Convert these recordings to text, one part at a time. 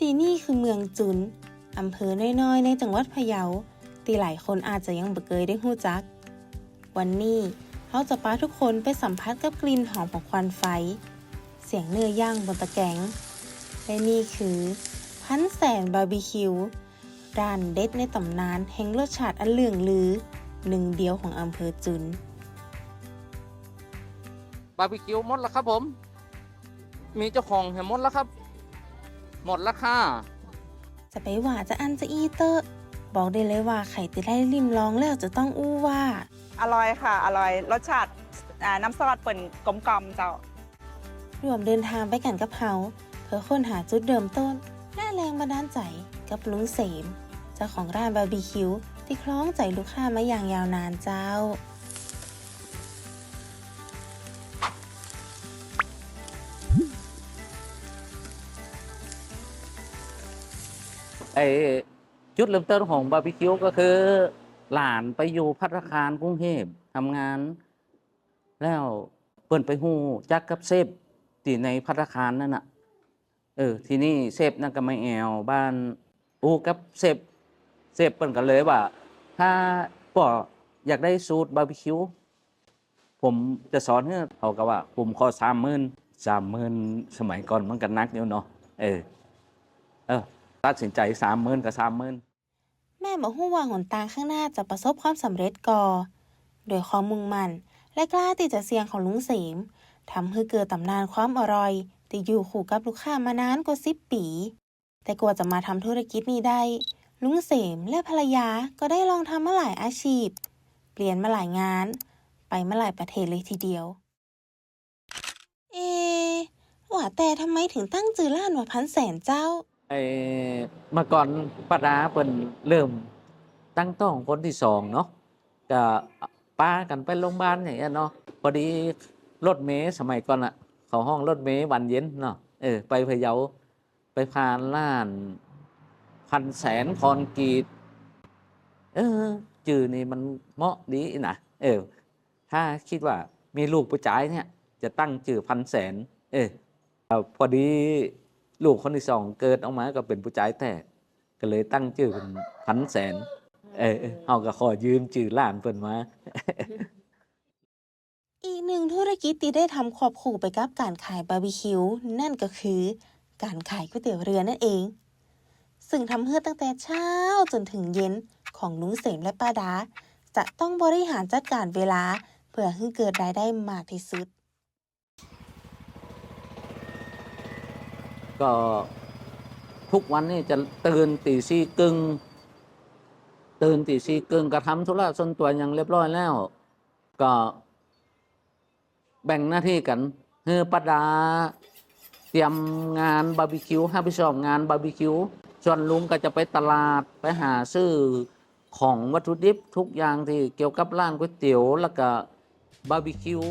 ທີ່ນີ້ຄືເມືອງຈຸນ, ອຳເພີນ້ອຍໆໃນຈັງຫວັດພະເຍົາ ທີ່ຫຼາຍຄົນອາດຈະຍັງບໍ່ເຄີຍໄດ້ຮູ້ຈັກ. ວັນນີ້ເຮົາຈະພາທຸກຄົນໄປສຳຜັດກັບກິ່ນຫອມຂອງຄວັນໄຟ, ສຽງເນື້ອຍ່າງບົນຕະແກງ ແລະ ນີ້ຄືພັນແສນບາບີຄິວ, ຮ້ານເດັດໃນຕຳນານແຫ່ງລົດຊາດອັນເລື່ອງລື ໜຶ່ງດຽວຂອງອຳເພີຈຸນ. ບາບີຄິວໝົດແລ້ວຄັບຜົມ. ມີເຈົ້າຂອງໃຫ້ໝົດແລ້ວຄັບ. ໝົດລາຄາ. ຈະໄປວ່າຈະອັນຈະອີເຕີະ, ບອກໄດ້ເລີຍວ່າໃຜທີ່ໄດ້ລິມລອງແລ້ວຈະຕ້ອງອູ້ວ່າ ອະລ່ອຍຄ່ະ ອະລ່ອຍ. ລົດຊາດ ອາ ນ້ຳຊອດເພິ່ນກົມກ່ອມເຈົ້າ. ຮ່ວມເດີນທາງໄປກັນກັບເຮົາ ເພື່ອຄົ້ນຫາຈຸດເລີ່ມຕົ້ນ ແລະ ແຮງບັນດານໃຈກັບລຸງເສມ, ເຈົ້າຂອງຮ້ານບາບີຄິວທີ່ຄລອງໃຈລູກຄ້າມາຢ່າງຍາວນານເຈົ້າ. ໄອ້ຈຸດເລີ່ມຕົ້ນຂອງບາບີຄິວກໍຄື ຫຼານໄປຢູ່ພັດຕາຄານກຸງເທບທຳງານ ແລ້ວເພິ່ນໄປຮູ້ຈັກກັບເຊຟທີ່ໃນພັດຕາຄານນັ້ນນະ. ເອີ ທີນີ້ເຊຟນັ້ນກໍມາແອວບ້ານ ອູ້ກັບເຊຟ, ເຊຟເພິ່ນກໍເລີຍວ່າ ຖ້າພໍ່ຢາກໄດ້ສູດບາບີຄິວ ຜົມຈະສອນໃຫ້. ເຂົາກໍວ່າ ຜົມຂໍສາມໝື່ນ. ສາມໝື່ນສະໄໝກ່ອນມັນກໍໜັກຢູ່ເນາະ. ເອີ ເອີ ຕັດສິນໃຈສາມໝື່ນກໍສາມໝື່ນ. ແມ່ບໍ່ຮູ້ວ່າຫົນທາງຂ້າງໜ້າຈະປະສົບຄວາມສຳເລັດກໍ ດ້ວຍຄວາມມຸ່ງໝັ້ນ ແລະ ກ້າທີ່ຈະສ່ຽງຂອງລຸງເສມ ທຳໃຫ້ເກີດຕຳນານຄວາມອະລ່ອຍທີ່ຢູ່ຄູ່ກັບລູກຄ້າມານານກວ່າສິບປີ. ແຕ່ກວ່າຈະມາທຳທຸລະກິດນີ້ໄດ້, ລຸງເສມ ແລະ ພັນລະຍາກໍໄດ້ລອງທຳມາຫຼາຍອາຊີບ, ປ່ຽນມາຫຼາຍງານ, ໄປມາຫຼາຍປະເທດເລີຍທີດຽວ. ເອ ວ່າແຕ່ທຳໄມເຖິງຕັ້ງຊື່ຮ້ານວ່າພັນແສນເຈົ້າ? ໄອ້ ເມື່ອກ່ອນປ້າດາເພິ່ນເລີ່ມຕັ້ງທ້ອງຄົນທີສອງເນາະ, ກະປາກັນໄປໂຮງບານຫຍັງເນາະ, ພໍດີລົດເມສະໄໝກ່ອນນະ ເຂົາຮ້ອງລົດເມຫວານເຢັນເນາະ, ເອີ ໄປພະເຍົາ ໄປຜ່ານຮ້ານພັນແສນຄອນກຣີດ. ເອີ ຊື່ນີ້ມັນເໝາະດີນະ. ເອີ ຖ້າຄິດວ່າມີລູກຜູ້ຊາຍເນຍ ຈະຕັ້ງຊື່ພັນແສນ. ເອີ ພໍດີລູກຄົນທີສອງເກີດອອກມາກໍເປັນຜູ້ຊາຍແທ້ ກໍເລີຍຕັ້ງຊື່ເປັນພັນແສນ. ເອີ ເຮົາກໍຂໍຢືມຊື່ຮ້ານເພິ່ນມາ. ອີກໜຶ່ງທຸລະກິດທີ່ໄດ້ທຳຄວບຄູ່ໄປກັບການຂາຍບາບີຄິວ ນັ້ນກໍຄືການຂາຍກ໋ວຍຕຽວເຮືອນັ້ນເອງ, ຊຶ່ງທຳເຮືອຕັ້ງແຕ່ເຊົ້າຈົນເຖິງເຢັນຂອງລຸງເສມ ແລະ ປ້າດາ ຈະຕ້ອງບໍລິຫານຈັດການເວລາເພື່ອໃຫ້ເກີດລາຍໄດ້ມາກທີ່ສຸດ. ກໍທຸກວັນນີ້ຈະຕື່ນຕີສີ່ເຄິ່ງ, ຕື່ນຕີສີ່ເຄິ່ງ ກໍທຳທຸລະສ່ວນຕົວຫຍັງລຽບຮ້ອຍແລ້ວ ກໍແບ່ງໜ້າທີ່ກັນ, ໃຫ້ປ້າດາຕຽມງານບາບີຄິວ, ຮັບຜິດຊອບງານບາບີຄິວ, ສ່ວນລຸງກໍຈະໄປຕະຫຼາດ ໄປຫາຊື້ຂອງວັດຖຸດິບທຸກຢ່າງທີ່ກ່ຽວກັບຮ້ານກ໋ວຍຕຽວ ແລ້ວກໍ ບາບີຄິວ.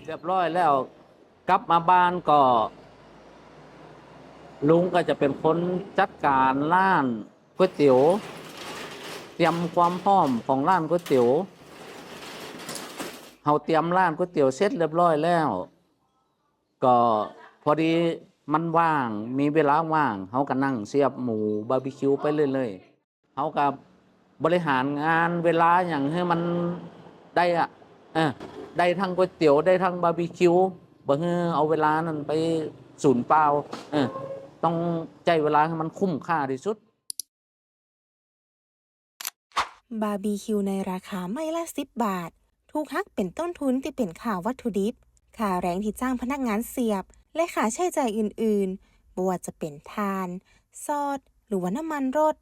ຮຽບຮ້ອຍແລ້ວ ກັບມາບ້ານກໍ ລຸງກໍຈະເປັນຄົນຈັດການຮ້ານກ໋ວຍຕຽວ, ຕຽມຄວາມພ້ອມຂອງຮ້ານກ໋ວຍຕຽວ. ເຮົາຕຽມຮ້ານກ໋ວຍຕຽວເສັດຮຽບຮ້ອຍແລ້ວ ກໍພໍດີມັນວ່າງ, ມີເວລາວ່າງ, ເຮົາກໍນັ່ງສຽບໝູບາບີຄິວໄປເລື້ອຍໆ. ເຮົາກໍບໍລິຫານງານເວລາຫຍັງໃຫ້ມັນໄດ້ອະ, ເອີ ໄດ້ທັງກ໋ວຍຕຽວ ໄດ້ທັງບາບີຄິວ, ບໍ່ໃຫ້ເອົາເວລານັ້ນໄປສູນເປົ່າ, ເອີ ຕ້ອງໃຊ້ເວລາໃຫ້ມັນຄຸ້ມຄ່າທີ່ສຸດ. ບາບີຄິວໃນລາຄາໄມ້ລະສິບບາດ ຖືກຫັກເປັນຕົ້ນທຶນທີ່ເປັນຄ່າວັດຖຸດິບ, ຄ່າແຮງທີ່ຈ້າງພະນັກງານສຽບ ແລະ ຄ່າໃຊ້ຈ່າຍອື່ນໆ, ບໍ່ວ່າຈະເປັນຖ່ານ, ຊອດ ຫຼືວ່ານ້ຳມັນລົດ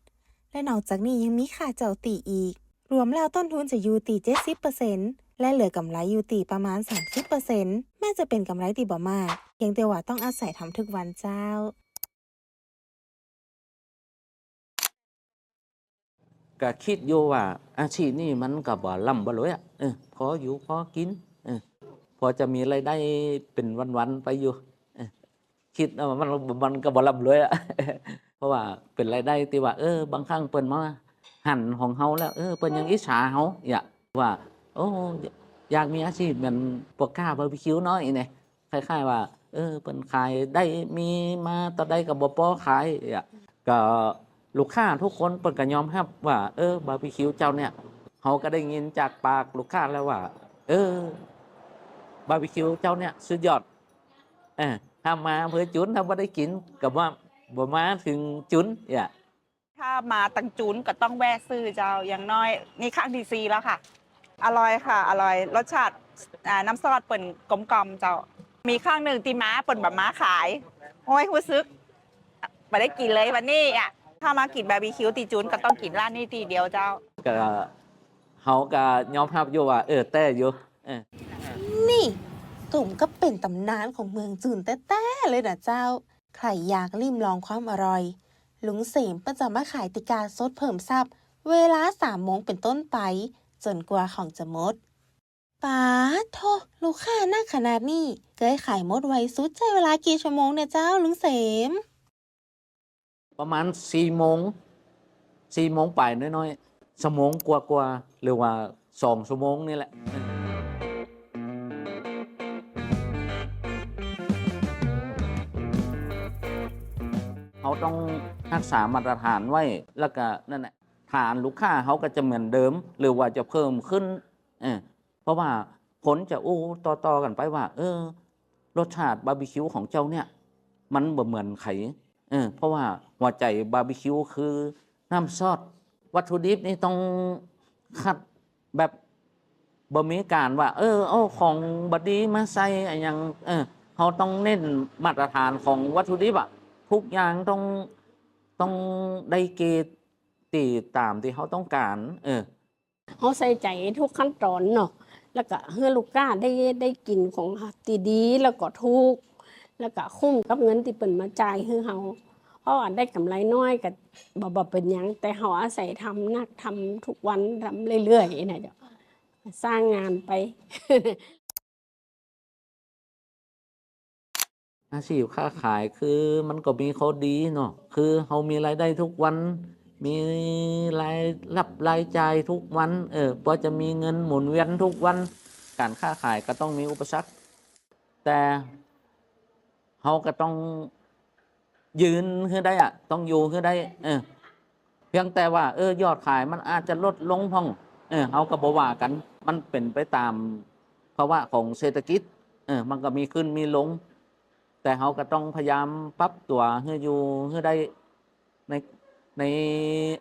ແລະ ນອກຈາກນີ້ຍັງມີຄ່າເຈົ້າຕີອີກ. ລວມແລ້ວຕົ້ນທຶນຈະຢູ່ທີ່ເຈັດສິບເປີເຊັນ ແລະ ເຫຼືອກຳໄລຢູ່ທີ່ປະມານສາມສິບເປີເຊັນ. ແມ້ຈະເປັນກຳໄລທີ່ບໍ່ມາກ, ພຽງແຕ່ວ່າຕ້ອງອາໄສທຳທຸກວັນເຈົ້າ. ກະຄິດຢູ່ວ່າອາຊີບນີ້ມັນກະບໍ່ລ່ຳບໍ່ລວຍອະ, ເອີ ພໍຢູ່ພໍກິນ, ເອີ ພໍຈະມີລາຍໄດ້ເປັນວັນໆໄປຢູ່. ເອີ ຄິດວ່າມັນ ມັນກໍບໍ່ລ່ຳລວຍອະ ເພາະວ່າເປັນລາຍໄດ້ທີ່ວ່າ ເອີ ບາງຄັ້ງເພິ່ນມາຫັນຂອງເຮົາແລ້ວ ເອີ ເພິ່ນຍັງອິດສາເຮົາ ຢາກວ່າ ໂອ້ ຢາກມີອາຊີບແມ່ນພວກຄ້າບາບີຄິວເນາະ ອີນີ້ ຄ້າຍໆວ່າ ເອີ ເພິ່ນຂາຍໄດ້ ມີມາຕອນໃດກໍບໍ່ພໍຂາຍ ກະລູກຄ້າທຸກຄົນເພິ່ນກໍຍອມຮັບວ່າ ເອີ ບາບີຄິວເຈົ້າເນີ້ຍ ເຮົາກໍໄດ້ຍິນຈາກປາກລູກຄ້າແລ້ວວ່າ ເອີ ບາບີຄິວເຈົ້າເນີ້ຍສຸດຍອດ. ເອີ ຖ້າມາອຳເພີຈູນ ຖ້າບໍ່ໄດ້ກິນ ກໍບໍ່ ບໍ່ມາເຖິງຈູນ ຢ່າ ຖ້າມາຕັງຈູນກໍຕ້ອງແວະຊື້ເຈົ້າ ຢ່າງໜ້ອຍນີ້ຄັ້ງທີສີ່ແລ້ວຄ່ະ. ອະລ່ອຍຄ່ະ ອະລ່ອຍ ລົດຊາດ ອາ ນ້ຳຊອດເພິ່ນກົມກ່ອມເຈົ້າ. ມີຄັ້ງໜຶ່ງທີ່ມາເພິ່ນບໍ່ມາຂາຍ ໂອ້ຍ ຮູ້ສຶກບໍ່ໄດ້ກິນເລີຍວັນນີ້ອະ. ຖ້າມາກິນບາບີຄິວທີ່ຈູນກໍຕ້ອງກິນຮ້ານນີ້ທີ່ດຽວເຈົ້າ. ກໍ ເຮົາກໍຍອມຮັບຢູ່ວ່າ ເອີ ແຕ່ຢູ່ ເອີ. ນີ້ສົມກັບເປັນຕຳນານຂອງເມືອງຈູນແທ້ໆເລີຍນະເຈົ້າ. ໃຜຢາກລິມລອງຄວາມອະລ່ອຍ ລຸງເສມເພິ່ນຈະມາຂາຍຕິກາສົດເພີ່ມຊັບ ເວລາສາມໂມງເປັນຕົ້ນໄປ ຈົນກວ່າຂອງຈະໝົດ. ປາດໂທ້ ລູກຄ້າໜັກຂະໜາດນີ້ ເຄີຍຂາຍໝົດໄວສຸດໃຊ້ເວລາກີ່ຊົ່ວໂມງແດ່ເຈົ້າ ລຸງເສມ? ປະມານສີ່ໂມງ ສີ່ໂມງປາຍໜ້ອຍໆ ຊົ່ວໂມງກວ່າໆ ຫຼືວ່າສອງຊົ່ວໂມງນີ້ແຫຼະ. ເຮົາຕ້ອງຮັກສາມາດຕະຖານໄວ້ ແລ້ວກະນັ້ນແຫຼະ ຖານລູກຄ້າເຮົາກໍຈະເໝືອນເດີມ ຫຼືວ່າຈະເພີ່ມຂຶ້ນ ເອີ ເພາະວ່າຄົນຈະອູ່ຕໍ່ໆກັນໄປວ່າ ເອີ ລົດຊາດບາບີຄິວຂອງເຈົ້າເນີ້ຍ ມັນບໍ່ເໝືອນໃຜ. ເອີ ເພາະວ່າຫົວໃຈບາບີຄິວຄືນ້ຳຊອດ. ວັດຖຸດິບນີ້ຕ້ອງຄັດແບບ ບໍ່ມີການວ່າ ເອີ ເອົາຂອງບໍ່ດີມາໃສ່ ອະຫຍັງ ເອີ ເຮົາຕ້ອງເນັ້ນມາດຕະຖານຂອງວັດຖຸດິບອະ ທຸກຢ່າງຕ້ອງ ຕ້ອງໄດ້ເກດ ຕີຕາມທີ່ເຮົາຕ້ອງການ ເອີ. ເຮົາໃສ່ໃຈທຸກຂັ້ນຕອນເນາະ ແລ້ວກະໃຫ້ລູກຄ້າໄດ້ ໄດ້ກິນຂອງທີ່ດີ ແລ້ວກໍຖືກ ແລ້ວກະຄຸ້ມກັບເງິນທີ່ເພິ່ນມາຈ່າຍໃຫ້ເຮົາ. ເພາະວ່າໄດ້ກຳໄລໜ້ອຍກໍບໍ່ ບໍ່ເປັນຫຍັງ ແຕ່ເຮົາອາໄສທຳໜັກ ທຳທຸກວັນ ທຳເລື້ອຍໆນະເຈົ້າ ສ້າງງານໄປ. ອາຊີບຄ້າຂາຍຄືມັນກໍມີຂໍ້ດີເນາະ ຄືເຮົາມີລາຍໄດ້ທຸກວັນ ມີລາຍຮັບລາຍຈ່າຍທຸກວັນ ເອີ ກວ່າຈະມີເງິນໝູນວຽນທຸກວັນ ການຄ້າຂາຍກໍຕ້ອງມີອຸປະສັກ ແຕ່ເຮົາກໍຕ້ອງ ຢືນໃຫ້ໄດ້ອະ ຕ້ອງຢູ່ໃຫ້ໄດ້ ເອີ ພຽງແຕ່ວ່າ ເອີ ຍອດຂາຍມັນອາດຈະລົດລົງພ້ອມ ເອີ ເຮົາກໍບໍ່ວ່າກັນ ມັນເປັນໄປຕາມພາວະຂອງເສດຖະກິດ ເອີ ມັນກໍມີຂຶ້ນມີລົງ ແຕ່ເຮົາກໍຕ້ອງພະຍາຍາມປັບຕົວໃຫ້ຢູ່ໃຫ້ໄດ້ ໃນ ໃນ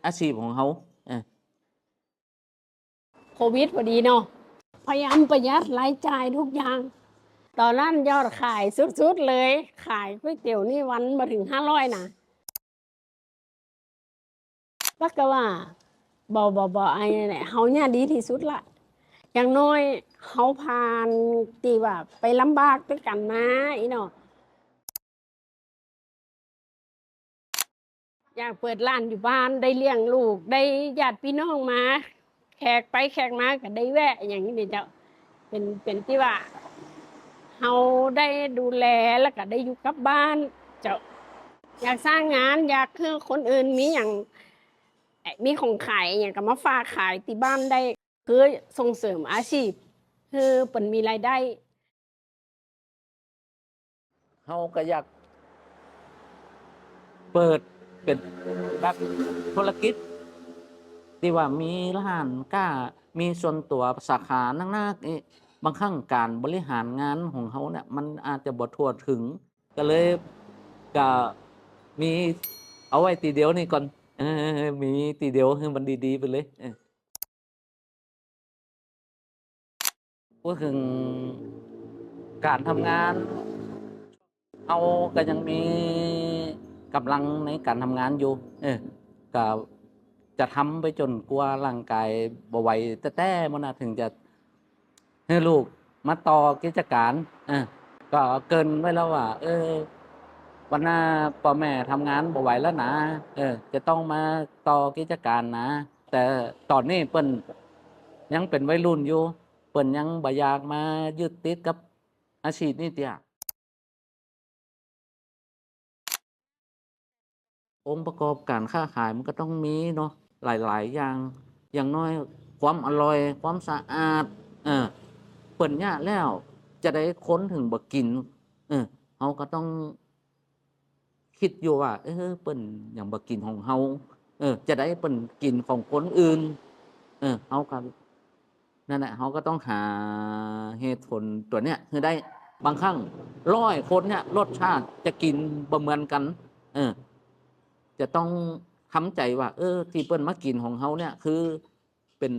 ອາຊີບຂອງເຮົາ ເອີ. ໂຄວິດພໍດີເນາະ ພະຍາຍາມປະຢັດລາຍຈ່າຍທຸກຢ່າງ. ຕອນນັ້ນຍອດຂາຍສຸດໆເລີຍ ຂາຍກ໋ວຍຕຽວນີ້ວັນບໍ່ເຖິງຫ້າຮ້ອຍນະ. ປາກກະວ່າ ບໍ່ ບໍ່ ບໍ່ ອັນນີ້ແຫຼະ ເຮົານີ້ດີທີ່ສຸດລະ ຢ່າງໜ້ອຍເຮົາຜ່ານທີ່ວ່າໄປລຳບາກດ້ວຍກັນມາ ອີ່ເນາະ. ຢາກເປີດຮ້ານຢູ່ບ້ານ ໄດ້ລ້ຽງລູກ ໄດ້ຍາດພີ່ນ້ອງມາ ແຂກໄປແຂກມາກໍໄດ້ແວະ ຫຍັງນີ້ເຈົ້າ ເປັນ ເປັນທີ່ວ່າເຮົາໄດ້ດູແລ ແລ້ວກໍໄດ້ຢູ່ກັບບ້ານເຈົ້າ. ຢາກສ້າງງານ ຢາກໃຫ້ຄົນອື່ນມີຫຍັງ ມີຂອງຂາຍຫຍັງກໍມາຝາກຂາຍທີ່ບ້ານໄດ້ ຄືສົ່ງເສີມອາຊີບ ຄືເພິ່ນມີລາຍໄດ້. ເຮົາກໍຢາກເປີດເປັນແບບທຸລະກິດ ທີ່ວ່າມີຮ້ານຄ້າ ມີສ່ວນຕົວ ສາຂາໜັກໆນີ້ ບາງຄັ້ງການບໍລິຫານງານຂອງເຮົາເນຍ ມັນອາດຈະບໍ່ທົ່ວເຖິງ ກໍເລີຍ ກໍມີເອົາໄວ້ຕີດຽວນີ້ກ່ອນ ເອີ ມີຕີດຽວໃຫ້ມັນດີໆໄປເລີຍ ເອີ. ເວົ້າເຖິງການທຳງານ ເຮົາກໍຍັງມີກຳລັງໃນການທຳງານຢູ່ ເອີ ກໍຈະທຳໄປຈົນກວ່າຮ່າງກາຍບໍ່ໄຫວແຕ່ໆ ມື້ໜ້າເຖິງຈະໃຫ້ລູກມາຕໍ່ກິດຈະການ ເອີ ກໍເກີ່ນໄວ້ແລ້ວວ່າ ເອີ ວັນໜ້າພໍ່ແມ່ທຳງານບໍ່ໄຫວແລ້ວນະ ເອີ ຈະຕ້ອງມາຕໍ່ກິດຈະການນະ. ແຕ່ຕອນນີ້ເພິ່ນຍັງເປັນໄວລຸ້ນຢູ່ ເພິ່ນຍັງບໍ່ຢາກມາຍຶດຕິດກັບ ອາຊີບນີ້ເຕ້ຍ ອົງປະກອບການຄ້າຂາຍມັນກໍຕ້ອງມີເນາະ ຫຼາຍໆຢ່າງ, ຢ່າງໜ້ອຍຄວາມອະລ່ອຍ, ຄວາມສະອາດ, ເອີ ເພິ່ນຍາກແລ້ວ ຈະໃດຄົນເຖິງບໍ່ກິນ, ເອີ ເຮົາກໍຕ້ອງຄິດຢູ່ວ່າ ເອີ ເພິ່ນຍັງບໍ່ກິນຂອງເຮົາ, ເອີ ຈະໃດເພິ່ນກິນຂອງຄົນອື່ນ, ເອີ ເຮົາກໍ ນັ້ນແຫຼະ ເຮົາກໍຕ້ອງຫາເຫດຜົນຕົວເນີ້ຍໃຫ້ໄດ້. ບາງຄັ້ງຮ້ອຍຄົນເນີ້ຍ ລົດຊາດຈະກິນບໍ່ເໝືອນກັນ, ເອີ ຈະຕ້ອງທຳໃຈວ່າ ເອີ ທີ່ເພິ່ນມາກິນຂອງເຮົາເນີ້ຍ ຄືເປັນ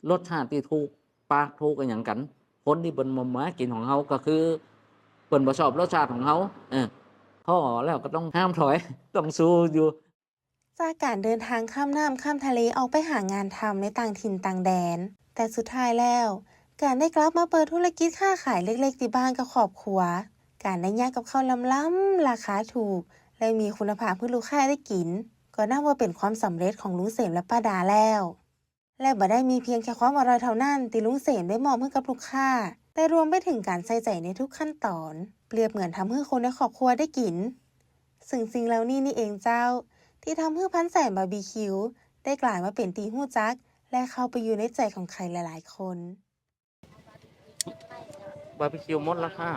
ລົດຊາດທີ່ຖືກປາກ ຖືກອີ່ຫຍັງກັນ. ຄົນທີ່ເພິ່ນບໍ່ມາກິນຂອງເຮົາ ກໍຄືເພິ່ນບໍ່ຊອບລົດຊາດຂອງເຮົາ, ເອີ ພໍແລ້ວກໍຕ້ອງຫ້າມຖອຍ, ຕ້ອງສູ້ຢູ່. ຈາກການເດີນທາງຂ້າມນ້ຳຂ້າມທະເລອອກໄປຫາງານທຳໃນຕ່າງຖິ່ນຕ່າງແດນ, ແຕ່ສຸດທ້າຍແລ້ວ ການໄດ້ກັບມາເປີດທຸລະກິດຄ້າຂາຍເລັກໆທີ່ບ້ານກັບຄອບຄົວ, ການໄດ້ຍ່າງກັບເຂົ້າລຳໆ ລາຄາຖືກ ແລະ ມີຄຸນນະພາບໃຫ້ລູກຄ້າໄດ້ກິນ, ກໍນັບວ່າເປັນຄວາມສຳເລັດຂອງລຸງເສມ ແລະ ປ້າດາແລ້ວ. ແລະ ບໍ່ໄດ້ມີພຽງແຕ່ຄວາມອະລ່ອຍເທົ່ານັ້ນທີ່ລຸງເສມໄດ້ມອບໃຫ້ກັບລູກຄ້າ, ແຕ່ລວມໄປເຖິງການໃສ່ໃຈໃນທຸກຂັ້ນຕອນ, ປຽບເໝືອນທຳໃຫ້ຄົນໃນຄອບຄົວໄດ້ກິນ. ຊຶ່ງສິ່ງເຫຼົ່ານີ້ນີ້ເອງເຈົ້າ ທີ່ທຳໃຫ້ພັນແສນບາບີຄິວໄດ້ກາຍມາເປັນທີ່ຮູ້ຈັກ ແລະ ເຂົ້າໄປຢູ່ໃນໃຈຂອງໃຜຫຼາຍໆຄົນ. ບາບີຄິວໝົດລາຄາ.